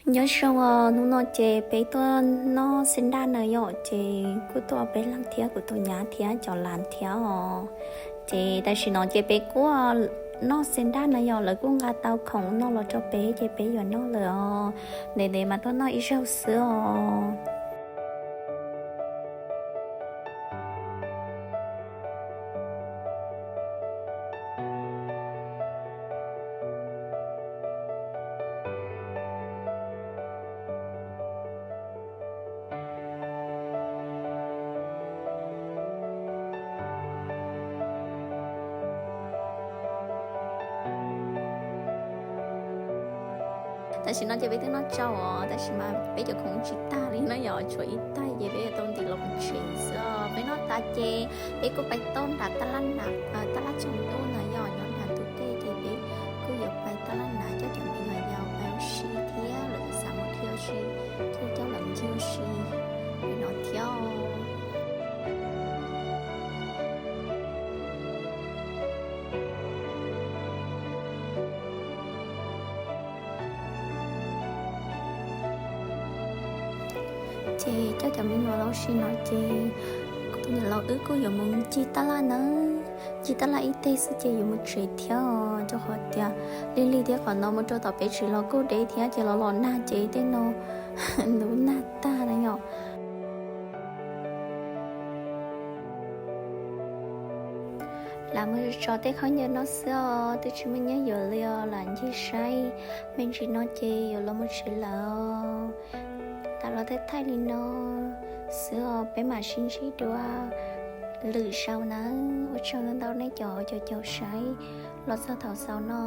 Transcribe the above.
Nyob zoo os, hnub no ces peb tuaj noj xab ntaj na yom, ces kuj tuaj peb leeg thiab kuv tus nyab thiab cov lav thiab os. Ces tam sim no ces peb kuj noj xab ntaj na yom, lawv kuj nqa tau khoom no los rau peb ces peb yuav noj lawm os. Ntev ntev mas tuaj noj ib zaug xwb os. Tam sim no ces peb twb noj tsau os, tab sis mas peb cov khoom tsis tag li no yom, tshuav ib tais ces peb yuav tau ntim los mus tsev xwb os. Peb noj tas ces peb kuj pais toj nram tab laj na, tab laj tsaus ntuj na yom, nyob nram tus dej ces peb kuj yuav pais tab laj na coj cov me nyuam yaus pais ua si thiab lawv xav mus dhia ua si, kuj coj lawv mus dhia ua si li no thiab. Ces coj cov me nyuam los ua si no ces kuv tus niam laus wb kuj yuav mus cig tab laj na, cig tab laj ib teg xwb ces yuav mus tsev thiab os, rau qhov tias lig lig thiab qhov no mus rau tom peb tsev los kuj deb thiab ces los los nag ces tej no ntub nag tag na yom. Lam mus tso tej khaub ncaws no xwb os, twb tsis muaj nyiaj yuav li os, lam ncig saib me ntsis no ces yuav los mus tsev lawm. Lam los thaij thaij li no xwb os, peb mam sib ntsib dua lwm zaus na. Ua tsaug ntau ntau nej cov caum caum saib los txog thaum xaus no.